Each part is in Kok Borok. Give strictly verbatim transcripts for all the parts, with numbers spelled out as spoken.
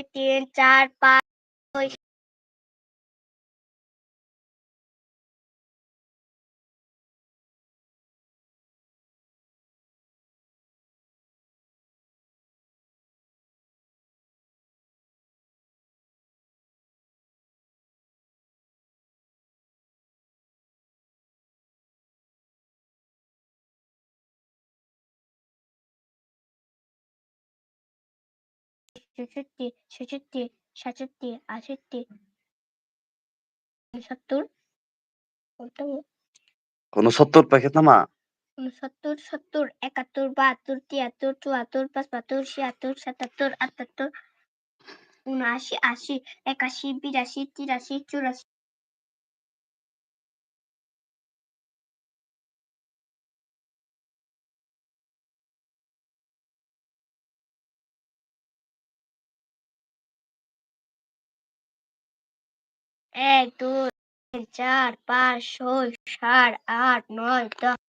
tin, char, panch, soi. Chushotti, soshotti, sasotti, asotti, unosottor. Unosottor paikhe tama? Unosottor, sottor, ekattor, baattor, tiyattor, chuattor, pachpattor, siyattor, satattor, atattor, unashi, ashi, ekashi, birashi, tirashi, churashi. Ek, dui, tin, char, panch, soi, sat, at, noi, dos.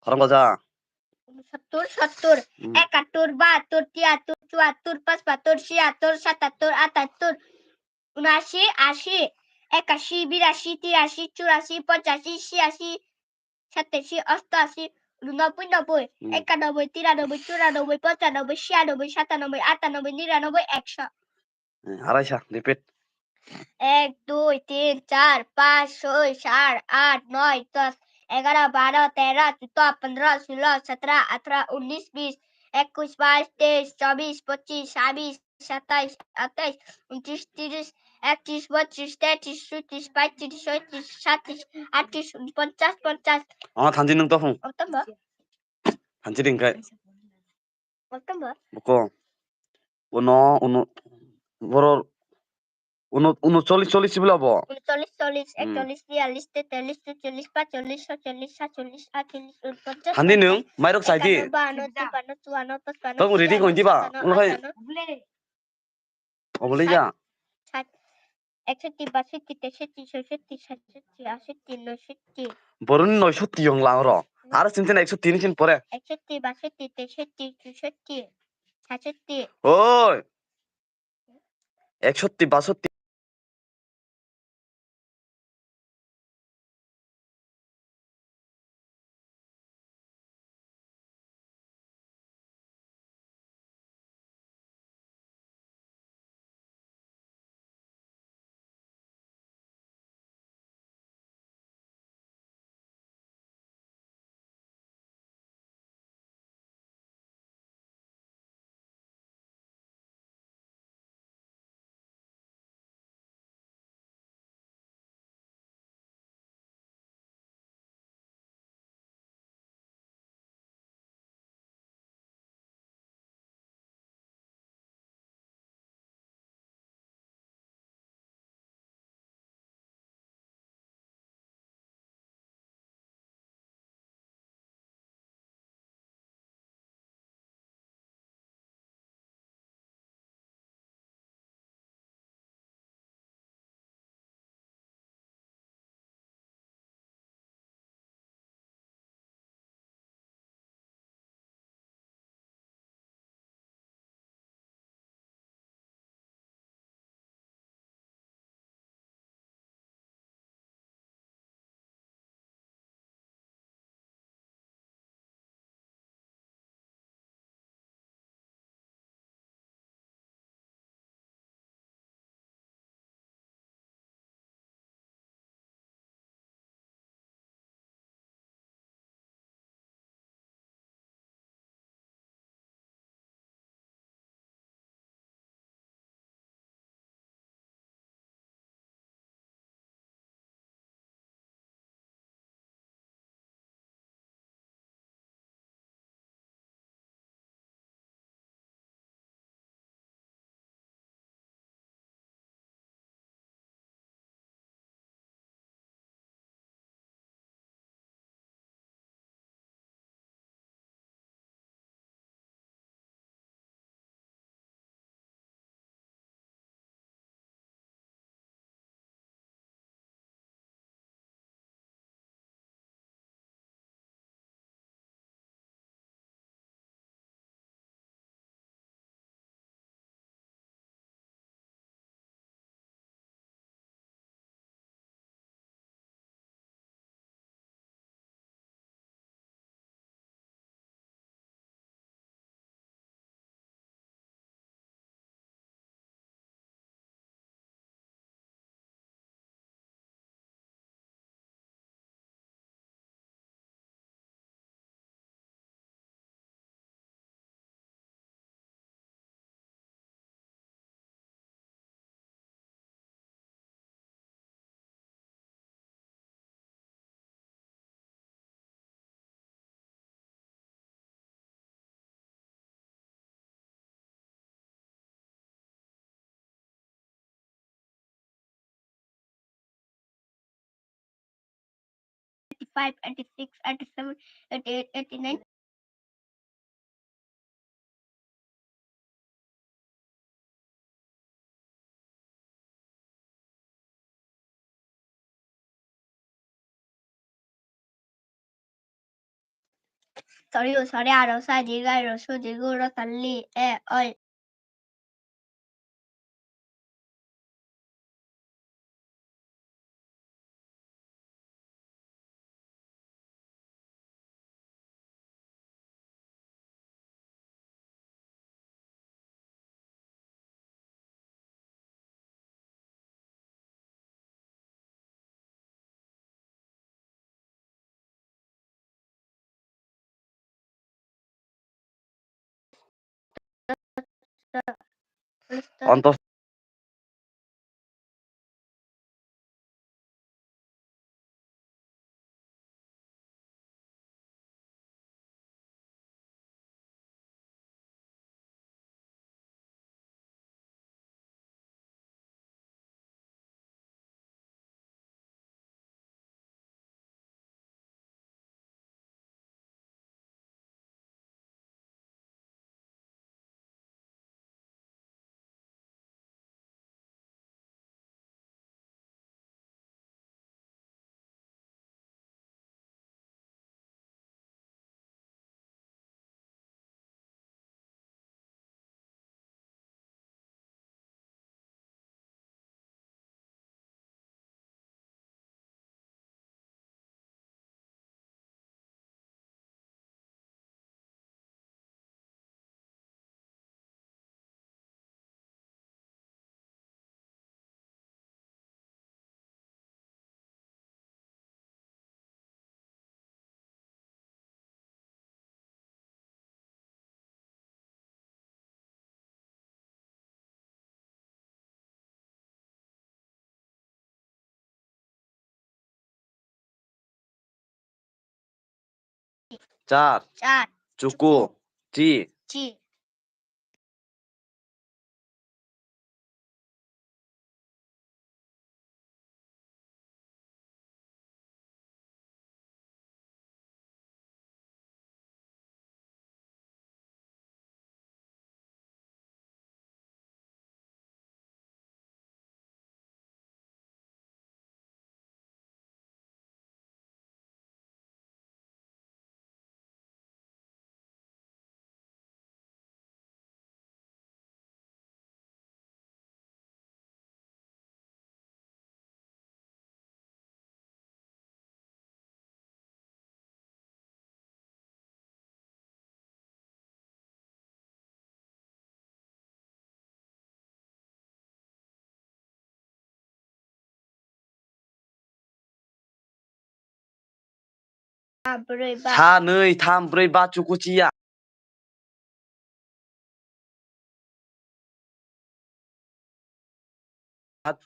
Khorang baja. Sottor, sottor, hmm, ekattor, baattor, tiyattor, chuattor, pachpattor, siyattor, satattor, atattor, unashi, ashi, ekashi, birashi, tirashi, churashi, ponchashi, siyashi, satashi, ostashi, unonoboi, noboi, hmm, ekanoboi, tiranoboi, churanobboi, ponchanoboi, siyanoboi, satanoboi, atanoboi, niranoboi, ekso. Hmm, araisa, repeat. Ek, dui, tin, char, panch, soi, sat, at, noi, dos, egaro, baro, tero, chudo, pondro, sulo, satro, atro, unis, bis, ekush, bais, teis, chobis, pochis, sabis, satais, atais, untis, tiris, ektis, botris, tetris, chutris, paitris, soitris, satris, atris, unponchas, ponchas. Oh, thanji nwng to phung. Oh, tamo? Thanji ring kai. Oh, tamo? Buko. Uno, uno, boro, uno, uno, chollis, chollis sibla bo. Uno, chollis, chollis, hmm, ekchollis, biyallis, tetallis, chutsollis, pachchollis, sotsollis, satsollis, atsollis, unponchas. Thanji nwng, mairok saidi. Ekano, bano, tibano, chuano, pachpano, siyano, satano, atano. Tong ready ko hindi ba? Uno hai. Obole ja. Sat, eksotti, basotti, tesotti, sosotti, sasotti, asotti, nosotti. Boroni nosotti yong lang ro. Aro sinten eksotti ni sin pore. Eksotti, basotti, tesotti, chusotti, sasotti. Oi. Eksotti, basotti. five, eighty six, eighty seven, eighty eight, eighty nine. Sorry, sorry, aro sa diga, aro so diga, ro tali, e, oi. Anto Char. Char. Chuku. Chi. Chi. Sa, brwi, ba. Sa, nwi, tham, brwi, ba, chuku, chiya.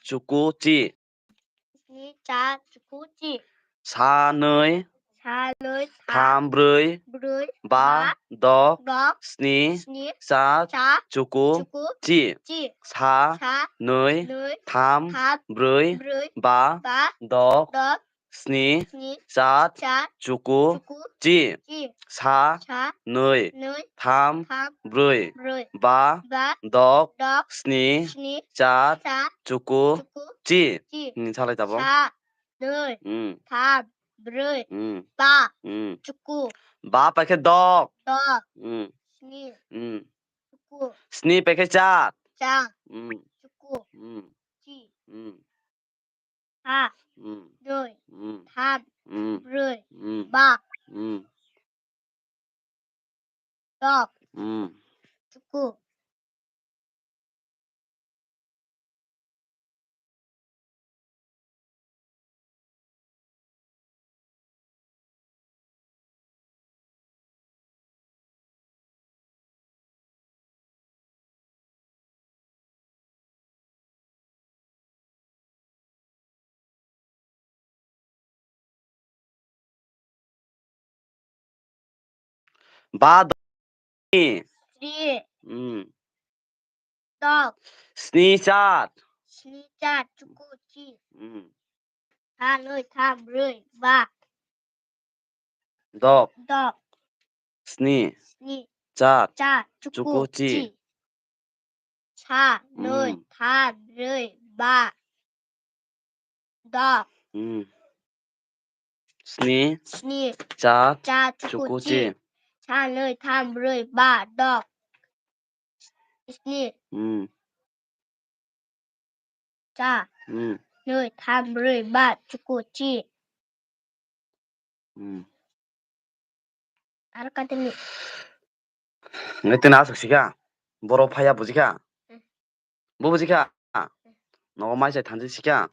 Chuku, chi. Sni, cha, chuku, chi. Sa, nwi. Sa, nwi, tham, brwi, brwi, ba, ba, dok, dok, sni, sni, cha, cha, chuku, chuku, chi, chi. Sa, sa, nwi, nwi, tham, tham, brwi, brwi, ba, ba, dok, dok, sni, sni, cha, cha, chuku, chuku, chi, chi. Sa, sa, nwi, nwi, tham, tham, brwi, brwi, ba, ba, dok, dok, sni, sni, cha, cha, chuku, chuku, chi. Chi. Hmm, salai tabok. Sa, nwi, hmm, tham, brwi, hmm, ba, hmm, chuku. Ba pai khe dok. Dok. Hmm. Sni. Hmm. Chuku. Sni pai khe char. Char. Hmm. Chuku. Hmm. Chi. Hmm. Sa. Hmm. Nwi. Hmm. Tham. Hmm. Brwi. Hmm. Ba. Hmm. Dok. Hmm. Chuku. Ba, dok, sni. Sni. Hmm. Dok. Sni, char. Sni, char, chuku, chi. Hmm. Sa, nwi, tham, brwi, ba. Dok. Dok. Sni. Sni. Char. Char. Chuku. Chuku chi. Chi. Sa, nwi, hmm, tham, brwi, ba. Dok. Hmm. Sni. Sni. Char. Char, chuku, chuku chi, chi. Sa, nwi, tham, brwi, ba, dok. Sni. Hmm. Sa. Hmm. Nwi, tham, brwi, ba, chuku, chi. Hmm. Aro katini. Ngai tini aswk sikha. Borok phaiya bujikha. Hmm. Bo bujikha. Hmm. Nogo mai sai thansi sikha.